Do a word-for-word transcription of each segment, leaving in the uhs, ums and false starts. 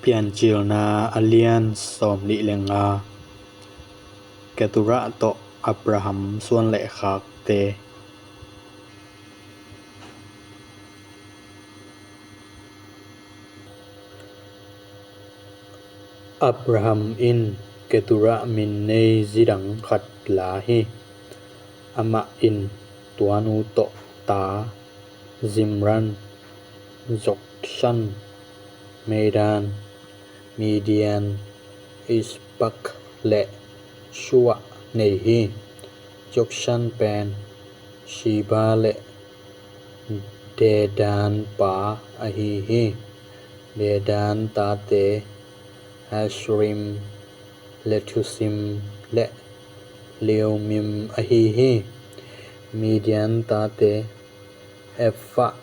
Piancilna a lian sawmnih le nga. Keturah tawh Abraham suanlehkhakte. Abraham in Keturah min nei zidang khat la hi. Amah in tuanu tawh ta Zimran, Jokshan, Medan, Midian, Ishbak le Shuah nei hi. Jokshan pen Sheba le Dedan pa ahi hi. Dedan tate Ashurim, Letusim le Leumim ahi hi. Midian tate Efa,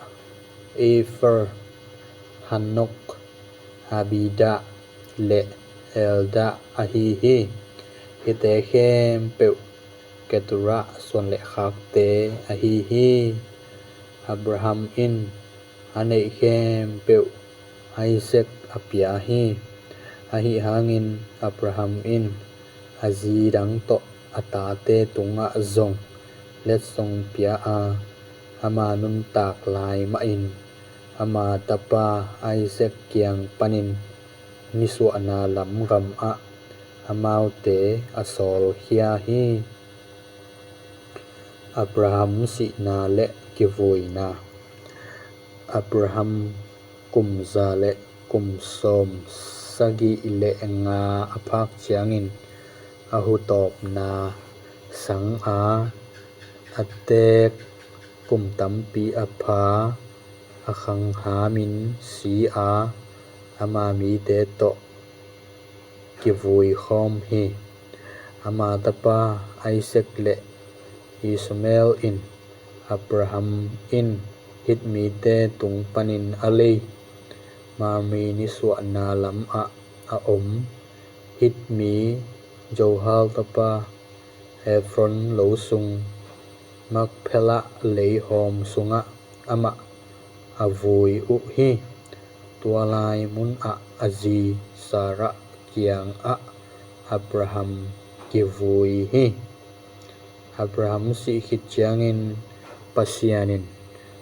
Efer, Hanok, Abida le Elda ahi hi. Hihte khempeuh Keturah suanlehkhakte ahi hi. Abraham in a neih khempeuh Isaac a pia hi. Ahi hangin Abraham in a zi dang tawh a tate tungah zong letsong pia a, ama nuntak lai mahin ama tapa Isaac kiang panin nisuahna lam gamah amaute a sawlkhia hi. Abraham sihna le kivuina. Abraham kum za le kum sawm sagih le nga a phak ciangin a hutawpna sang a, a teek kum tampi a pha, a khanghamin si a, ama mite tawh kivui khawm hi. Ama tapa Isaac le Ishmael in Abraham in Hit mite tung panin a lei Mamre nisuahna lamah a om Hit mi Zohar tapa Ephron lo sung Makphelah leihawm sungah amah a vui uh hi. Tua lai munah a zi Sarah kiangah Abraham kivui hi. Abraham sih khit ciangin Pasian in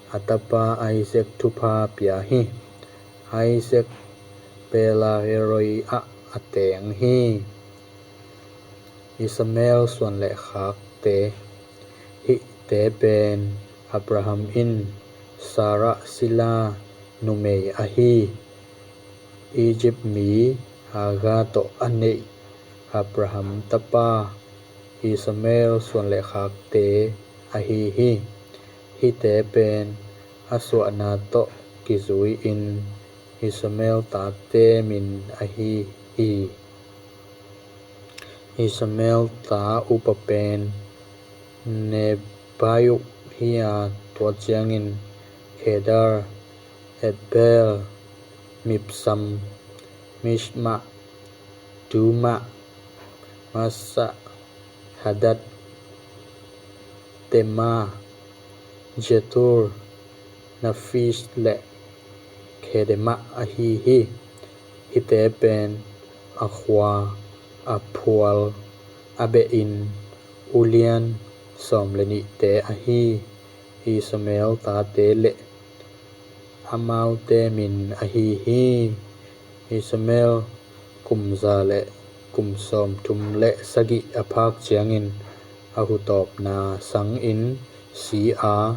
a tapa Isaac thupha pia hi. Isaac Beerlahairoi-ah a teng hi. Ishmael suanlekhakte. Hihte pen Abraham in Sarah sila numei ahi Egypt mi Hagar tawh a neih Abraham tapa Ishmael suanlekhakte ahi hi. Hihte pen a suahna tawh kizui-in Ishmael tate min ahi hi. Ishmael ta upa pen Nebaioth hi a, tua ciangin Kedar, Adbeel, Mibsam, Mishma, Duma, Massa, Hadad, Tema, Jetur, Nafish le Kedema ahi hi. Hihte pen a khua a phual a behin ulian sawm le nihte ahi Ishmael tate le amaute min ahi hi. Ishmael kum za le kum sawmthum le sagih a phak ciangin a hutawpna sangin si a,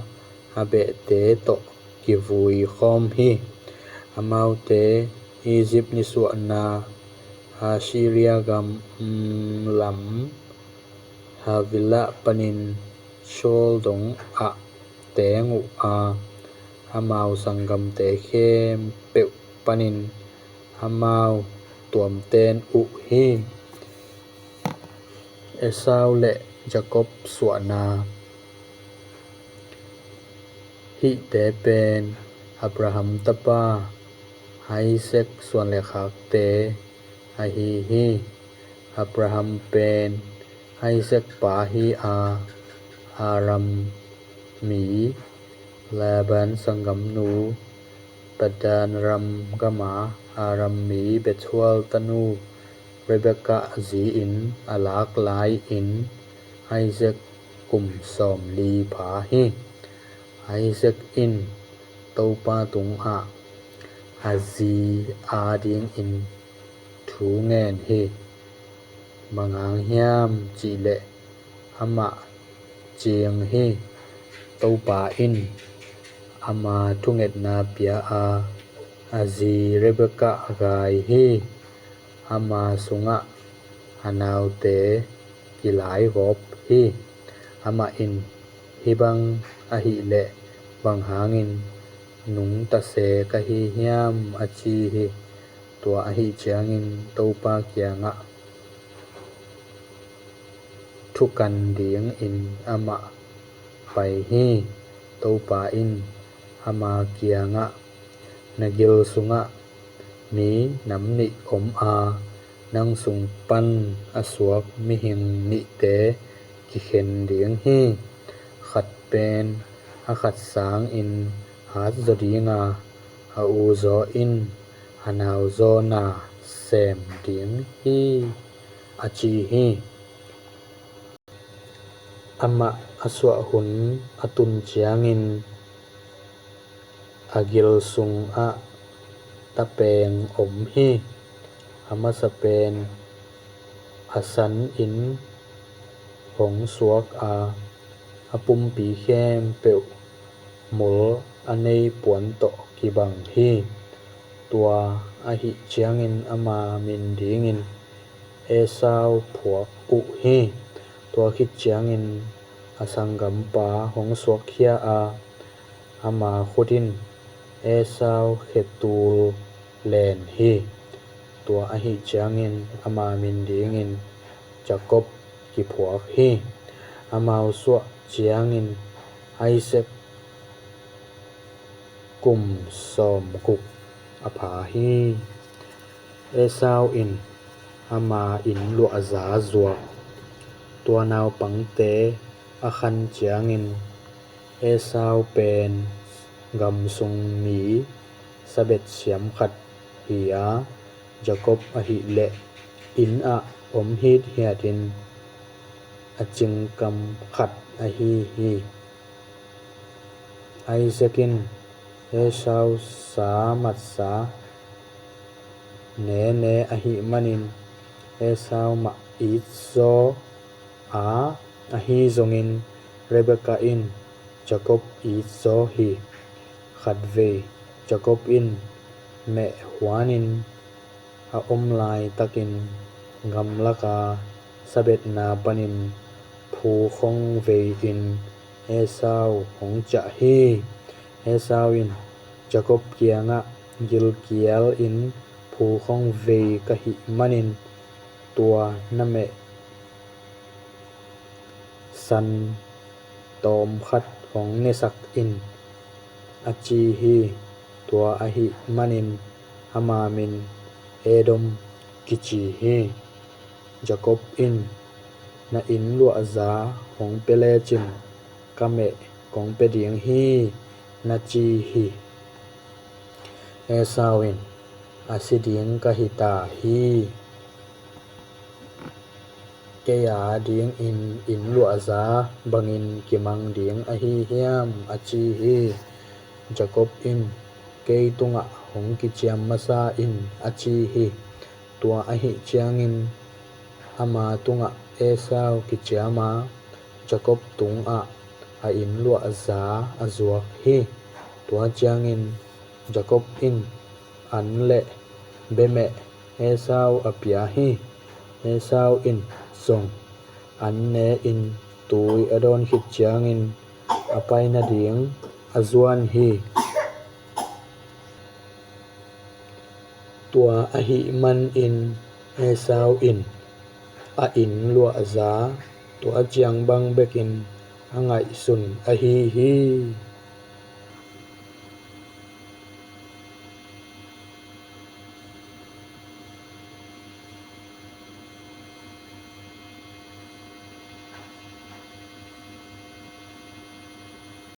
a behte tawh kivui khawm hi. Amaute Egypt nisuahna Assyria gam lam Havilah panin Shur dongah teng uh a, amau sanggamte khempeuh panin amau tuamten uh hi. Esau le Jakob suahna. Hihte pen Abraham tapa Isaac suanlekhakte ahi hi. Abraham pen Isaac pa hi a, Aram mi Laban sanggamnu Padan-aram gama Aram mi Bethuel tanu Rebekah zi-in a lak lai-in Isaac kum sawmli pha hi. Isaac in Topa tungah a zi adingin thu ngen hi. Bang hang hiam cih leh amah ciing hi. Topa in ama thungetna pia a, a zi Rebekah gai hi. Ama sungah a naute kilaigawp hi. Amah in, "Hih bang ahih leh bang hangin nungta se ka hi hiam?" a ci hi. Tua ahih ciangin Topa kiangah thukan dingin amah pai hi. Topa in ama kiangah, "Na gil sungah mi nam nih om a, nang sung pan a suak mihing nihte kikhen ding hi. Khat pen a khat sangin hatzaw ding a, a uzaw in a nauzaw na sem ding hi," a ci hi. Amah a suah hun a tun ciangin a gil sungah tapeng om hi. A masa pen a sanin hong suak a, a pumpi khempeuh mul a nei puan tawh kibang hi. Tua ahih ciangin ama min dingin Esau phuak uh hi. Tua khit ciangin a sanggampa hong suakkhia a, ama khut in Esau khetul len hi. Tua ahih ciangin ama min dingin Jacob kiphuak hi. Amau suah ciangin Isaac kum sawmguk a pha hi. Esau in ama inn luahza zuak. Tua naupangte a khan ciangin Esau pen gamsung mi sabet siam khat hi a, Jacob ahih leh inn ah om hithiatin a cingkam khat ahi hi. Isaac in Esau sa matsa nene ahih manin Esau mah itzaw a, ahi zongin Rebekah in Jacob itzaw hi. Khatvei Jacob in meh huanin a om laitakin gamlaka sabetna panin phu khong vei-in Esau hong ciah hi. Esau in Jacob kiangah, "Gilkialin phu khong vei ka hih manin tua na meh san tawmkhat hong nesak in," a ci hi. Tua ahih manin ama min Edom kici hi. Jacob in, "Na inn luahza hong pia lecin ka meh kong pia ding hi," na ci hi. Esau in, "A si ding ka hi ta hi. Kei a dingin inn luahza bangin kimang ding ahi hiam?" a ci hi. Jacob in, "Kei tungah hong kiciam masa in," a ci hi. Tua ahih ciangin ama tungah Esau kiciam a, Jacob tungah a inn luahza a zuak hi. Tua ciangin Jacob in an le bemeh Esau a pia hi. Esau in zong an ne-in tui a dawn khit ciangin a pai nading a zuan hi. Tua ahih manin Esau in a inn luahza tua ciang bang bekin a ngaihsun ahi hi.